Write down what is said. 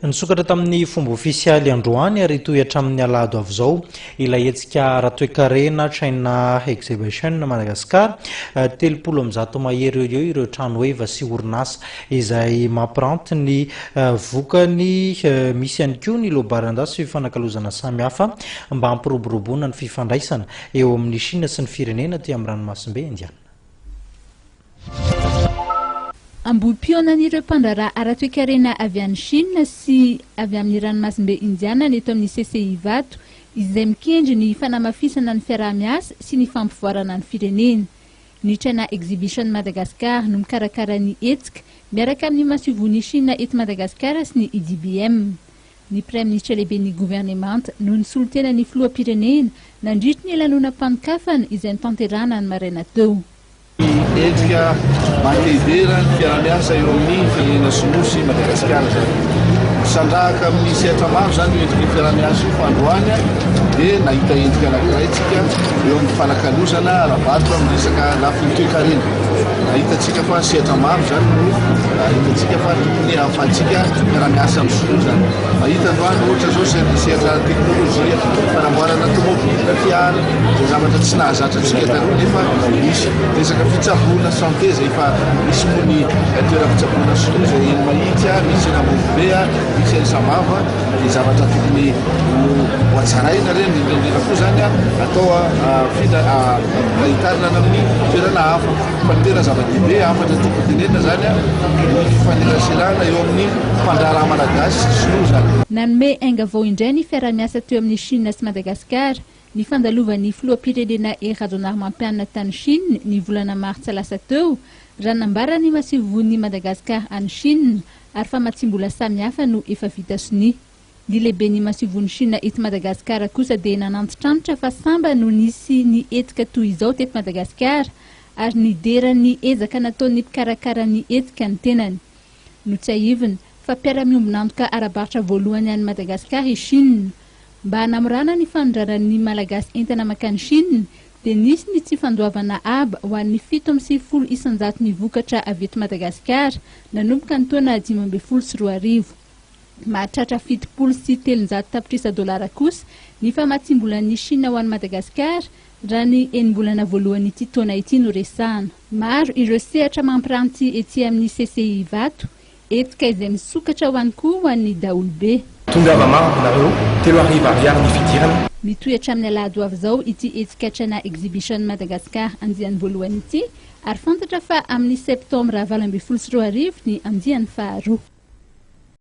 Nisokatra tamin'ny fomba ofisialy androany ary hitohy hatramin'ny alahady ho avy izao ilay hetsika ara-toekarena China Exhibition Madagascar. 130 mahery eo ho eo ireo trano heva sy orinasa izay mampiranty ny vokany. Misy ihany koa ny lobaran-dasy sy fifanakalozana samihafa mba hampiroboroboana ny fifandraisana eo amin'i Shina sy ny firenena aty amin'ny ranomasimbe Indiana. Ambohipihaonan'ireo mpandraharaha ara-toekarena avy any Chine sy avy amin'ny ranomasimbe Indiana ny eto amin'ny CCI Ivato, izay mikendry ny fanamafisana ny fiaraha-miasa sy ny fampivoarana ny firenena. Ny China Exhibition Madagascar no mikarakara ny hetsika, miaraka amin'ny masoivohon'i Chine eto Madagasikara sy ny IDBM. Ny Praiminisitra lehiben'ny governemanta no nisolo tena ny filoham-pirenena nandritry ny lanonam-panokafana izay notanterahana ny maraina teo. Endrika maha-lehibe raha ny fiaraha-miasa eo amin'ny firenena sinoa sy Madagasikara izany. Misandrahaka amin'ny sehatra maro izany io endriky ny fiaraha-miasa io fa androany dia nahita endrika anankiray isika eo amin'ny fanakalozana ara-barotra amin'ny resaka lafiny toekarena. Hitantsika fa sehatra maro izany no hitantsika fa tokony ahafahantsika miara-miasa amin'ny sinoa izany. Mahita androany ohatra izao sehatra teknolojia, fanamboarana tomobile, fiara, Izay zavatra tsy nahazatra antsika taloha nefa misy. Resaka fitsaboana, santé, izay efa misy moa ny toeram-pitsaboana sinoa izay eny Mahitsy, misy eny Ambovombe, misy eny Sambava, dia zavatra tokony ho hatsaraina ireny, indrindra indrindra koa izany atao afindra, hitarina any amin'ny toerana hafa. Fa ny tena zava-dehibe, hafatra tiako hotenenina izany, ny fifaneraserana eo amin'ny mpandraharaha malagasy sy sinoa izany. Nanome ainga vao indray ny fiaraha-miasa teo amin'i Chine sy Madagasikara Ny fandalovan'ny filoham-pirenena Hery Rajaonarimampianina tany Chine ny volana martsa lasa teo, raha nambaran'ny masoivohon'i Madagascar any Chine ary famatsiam-bola samihafa no efa vita sonia. Ny lehiben'ny masoivohon'i Chine eto Madagasikara kosa dia nanantitranitra fa sambany no nisy ny hetsika toy izao teto Madagasikara ary nidera ny ezaka nataon'ny mpikarakara ny hetsika ny tenany. Notsiahivina fa mpiara-miombon'antoka ara-barotra voalohany an'i Madagasikara i Chine. Mba hanamorana ny fanondranan'ny Malagasy entana mankany Chine dia nisy ny tsy fandoavana haba ho an'ny 97 isan-jaton'ny vokatra avy eto Madagasikara nanomboka ny taona 2015. Mahatratra 370 tapitrisa dolara kosa ny famatsiam-bolan'ny Chine ho an'i Madagasikara raha ny enim-bolana voalohan'ity taona ity no resahana. Maro ireo sehatra mampiranty ety amin'ny CCI Ivato Hetsika izay misokatra ho an'ny koa ho an'ny daholobe. Tongava maro nareo, 3000 ariary ny fidirana. Mitohy hatramin'ny alahady ho avy izao ity hetsika China Exhibition Madagascar andiany voalohany ity ary fantatra fa amin'ny septambra 2018 ny andiany faharoa.